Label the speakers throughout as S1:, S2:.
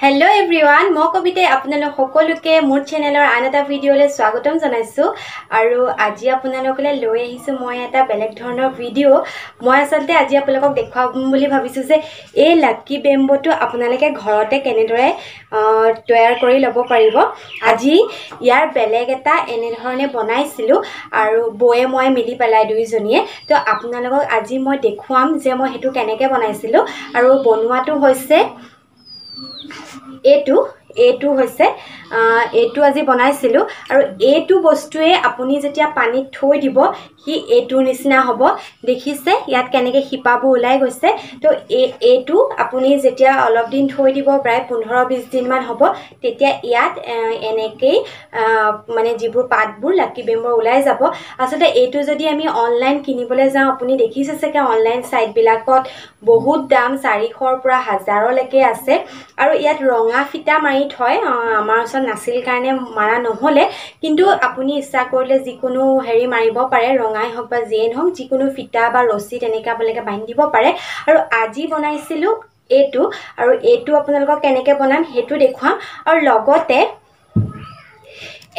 S1: Hello' everyone, মই কবিতাই আপোনালোক সকলোকে মোৰ চেনেলৰ আন এটা ভিডিঅ'লৈ স্বাগতম জনাইছোঁ। আৰু আজি আপোনালোকলৈ লৈ আহিছোঁ মই এটা বেলেগ ধৰণৰ ভিডিঅ'। মই আচলতে আজি আপোনালোকক দেখুৱাম বুলি ভাবিছোঁ যে এই লাকি বেম্ব'টো আপোনালোকে ঘৰতে কেনেদৰে তৈয়াৰ কৰি ল'ব পাৰিব। আজি ইয়াৰ বেলেগ এটা এনেধৰণে বনাইছিলোঁ আৰু বৌয়ে মই মিলি পেলাই দুইজনীয়ে। তো আপোনালোকক আজি মই দেখুৱাম যে মই সেইটো কেনেকৈ বনাইছিলোঁ। আৰু বনোৱাটো হৈছে এইটো এইটো হৈছে এইটো আজি বনাইছিলোঁ। আৰু এইটো বস্তুৱে আপুনি যেতিয়া পানীত থৈ দিব সি এইটোৰ নিচিনা হ'ব। দেখিছে ইয়াত কেনেকৈ শিপাবোৰ ওলাই গৈছে। তো এইটো আপুনি যেতিয়া অলপ দিন থৈ দিব, প্ৰায় 15-20 দিনমান হ'ব, তেতিয়া ইয়াত এনেকেই মানে যিবোৰ পাতবোৰ লাকি বেম্বৰ ওলাই যাব। আচলতে এইটো যদি আমি অনলাইন কিনিবলৈ যাওঁ, আপুনি দেখিছে চাগে অনলাইন ছাইটবিলাকত বহুত দাম, 400ৰ পৰা 1000লৈকে আছে। আৰু ইয়াত ৰঙা ফিটা মাৰি থয়, আমাৰ ওচৰত নাছিল কাৰণে মাৰা নহ'লে, কিন্তু আপুনি ইচ্ছা কৰিলে যিকোনো হেৰি মাৰিব পাৰে, ৰঙাই হওক বা যিয়েই নহওক, যিকোনো ফিটা বা ৰছী তেনেকৈ আপোনালোকে বান্ধি দিব পাৰে। আৰু আজি বনাইছিলোঁ এইটো, আৰু এইটো আপোনালোকক কেনেকৈ বনাম সেইটো দেখুৱাম। আৰু লগতে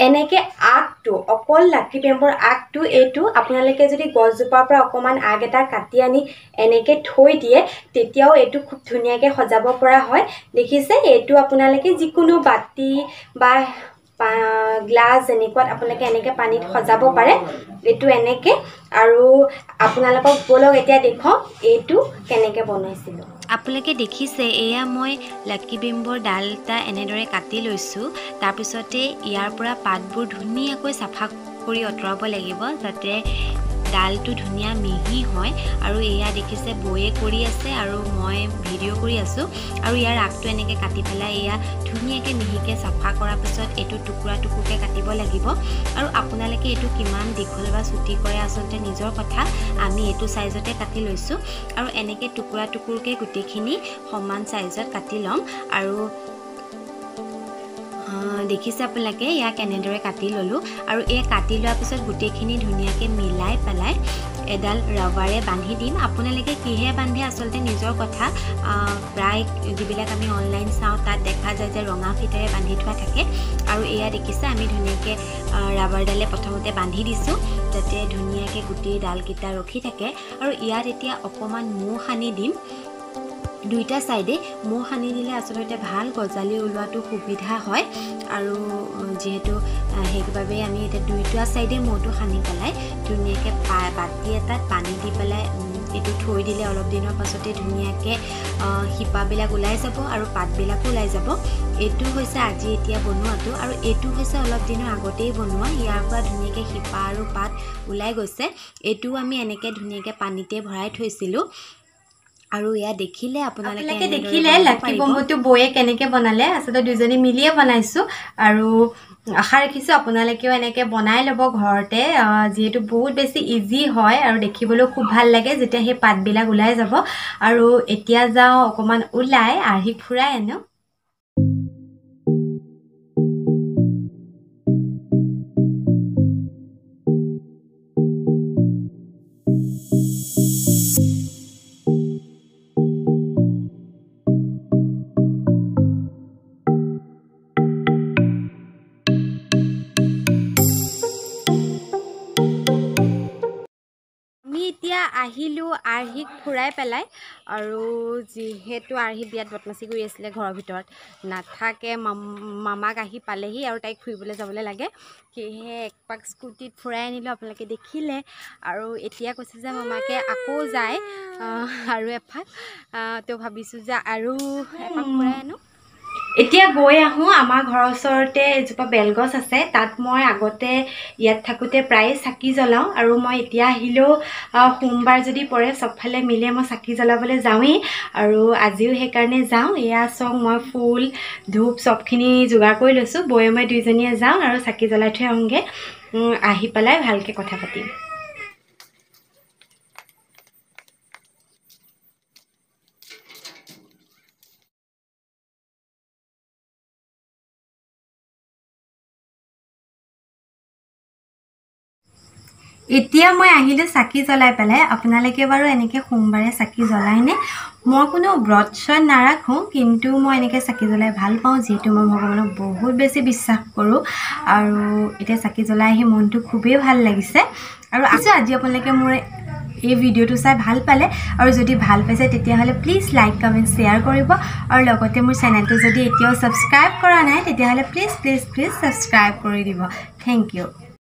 S1: এনেকৈ আগটো, অকল লাকি বেম্বৰ আগটো এইটো আপোনালোকে যদি গছজোপাৰ পৰা অকণমান আগ এটা কাটি আনি এনেকৈ থৈ দিয়ে, তেতিয়াও এইটো খুব ধুনীয়াকৈ সজাব পৰা হয়। দেখিছে এইটো আপোনালোকে যিকোনো বাতি বা গ্লাছ এনেকুৱাত আপোনালোকে এনেকৈ পানীত সজাব পাৰে এইটো এনেকৈ। আৰু আপোনালোকক ব'লক এতিয়া দেখুৱাওঁ এইটো কেনেকৈ বনাইছিলোঁ।
S2: আপোনালোকে দেখিছে এয়া মই লাকি বেম্বৰ ডাল এটা এনেদৰে কাটি লৈছোঁ। তাৰপিছতে ইয়াৰ পৰা পাতবোৰ ধুনীয়াকৈ চাফা কৰি আঁতৰাব লাগিব যাতে ডালটো ধুনীয়া মিহি হয়। আৰু এয়া দেখিছে বৌয়ে কৰি আছে আৰু মই ভিডিঅ' কৰি আছোঁ। আৰু ইয়াৰ আগটো এনেকৈ কাটি পেলাই এয়া ধুনীয়াকৈ মিহিকৈ চাফা কৰাৰ পিছত এইটো টুকুৰা টুকুৰকৈ কাটিব লাগিব। আৰু আপোনালোকে এইটো কিমান দীঘল বা চুটি কৰে আচলতে নিজৰ কথা, আমি এইটো চাইজতে কাটি লৈছোঁ। আৰু এনেকৈ টুকুৰা টুকুৰকৈ গোটেইখিনি সমান চাইজত কাটি ল'ম। আৰু দেখিছে আপোনালোকে ইয়াক এনেদৰে কাটি ল'লোঁ। আৰু এই কাটি লোৱাৰ পিছত গোটেইখিনি ধুনীয়াকৈ মিলাই পেলাই এডাল ৰাবাৰে বান্ধি দিম। আপোনালোকে কিহে বান্ধে আচলতে নিজৰ কথা। প্ৰায় যিবিলাক আমি অনলাইন চাওঁ তাত দেখা যায় যে ৰঙা ফিটাৰে বান্ধি থোৱা থাকে। আৰু এয়া দেখিছে আমি ধুনীয়াকৈ ৰাবাৰডালে প্ৰথমতে বান্ধি দিছোঁ যাতে ধুনীয়াকৈ গোটেই ডালকেইটা ৰখি থাকে। আৰু ইয়াত এতিয়া অকণমান মৌ সানি দিম দুইটা চাইডে। মৌ সানি দিলে আচলতে ভাল গজালি ওলোৱাটো সুবিধা হয়। আৰু যিহেতু সেইবাবে আমি এতিয়া দুইটা চাইডে মৌটো সানি পেলাই ধুনীয়াকৈ বাতি এটাত পানী দি পেলাই এইটো থৈ দিলে অলপ দিনৰ পাছতে ধুনীয়াকৈ শিপাবিলাক ওলাই যাব আৰু পাতবিলাকো ওলাই যাব। এইটো হৈছে আজি এতিয়া বনোৱাটো। আৰু এইটো হৈছে অলপ দিনৰ আগতেই বনোৱা, ইয়াৰ পৰা ধুনীয়াকৈ শিপা আৰু পাত ওলাই গৈছে। এইটোও আমি এনেকৈ ধুনীয়াকৈ পানীতে ভৰাই থৈছিলোঁ। আৰু এয়া দেখিলে আপোনালোকে
S1: দেখিলে লাকি বম্বটো বৌয়ে কেনেকৈ বনালে। আচলতে দুজনী মিলিয়ে বনাইছোঁ। আৰু আশা ৰাখিছোঁ আপোনালোকেও এনেকৈ বনাই ল'ব ঘৰতে, যিহেতু বহুত বেছি ইজি হয় আৰু দেখিবলৈও খুব ভাল লাগে যেতিয়া সেই পাতবিলাক ওলাই যাব। আৰু এতিয়া যাওঁ অকণমান ওলাই আৰ্হিক ফুৰাই আনো। আহিলোঁ আৰ্হিক ফুৰাই পেলাই। আৰু যিহেতু আৰ্হি বিৰাট বদমাচি কৰি আছিলে, ঘৰৰ ভিতৰত নাথাকে, মামাক আহি পালেহি আৰু তাইক ফুৰিবলৈ যাবলৈ লাগে, সেয়েহে একপাক স্কুটিত ফুৰাই আনিলোঁ, আপোনালোকে দেখিলে। আৰু এতিয়া কৈছে যে মামাকে আকৌ যায় আৰু এপাক, তো ভাবিছোঁ যে আৰু এপাক ফুৰাই আনো। এতিয়া গৈ আহোঁ। আমাৰ ঘৰৰ ওচৰতে এজোপা বেলগছ আছে, তাত মই আগতে ইয়াত থাকোঁতে প্ৰায়ে চাকি জ্বলাওঁ। আৰু মই এতিয়া আহিলেও সোমবাৰ যদি পৰে চবফালে মিলে মই চাকি জ্বলাবলৈ যাওঁৱেই। আৰু আজিও সেইকাৰণে যাওঁ। এয়া চাওক মই ফুল ধূপ চবখিনি যোগাৰ কৰি লৈছোঁ। বৌয়ে মই দুইজনীয়ে যাওঁ আৰু চাকি জ্বলাই থৈ আহোঁগৈ। আহি পেলাই ভালকৈ কথা পাতিম। এতিয়া মই আহিলোঁ চাকি জ্বলাই পেলাই। আপোনালোকে বাৰু এনেকৈ সোমবাৰে চাকি জ্বলায়নে? মই কোনো ব্ৰত চ্ৰত নাৰাখোঁ, কিন্তু মই এনেকৈ চাকি জ্বলাই ভাল পাওঁ, যিহেতু মই ভগৱানক বহুত বেছি বিশ্বাস কৰোঁ। আৰু এতিয়া চাকি জ্বলাই আহি মনটো খুবেই ভাল লাগিছে। আৰু আছোঁ আজি আপোনালোকে মোৰ এই ভিডিঅ'টো চাই ভাল পালে, আৰু যদি ভাল পাইছে তেতিয়াহ'লে প্লিজ লাইক, কমেণ্ট, শ্বেয়াৰ কৰিব। আৰু লগতে মোৰ চেনেলটো যদি এতিয়াও ছাবস্ক্ৰাইব কৰা নাই, তেতিয়াহ'লে প্লিজ প্লিজ প্লিজ ছাবস্ক্ৰাইব কৰি দিব। Thank you.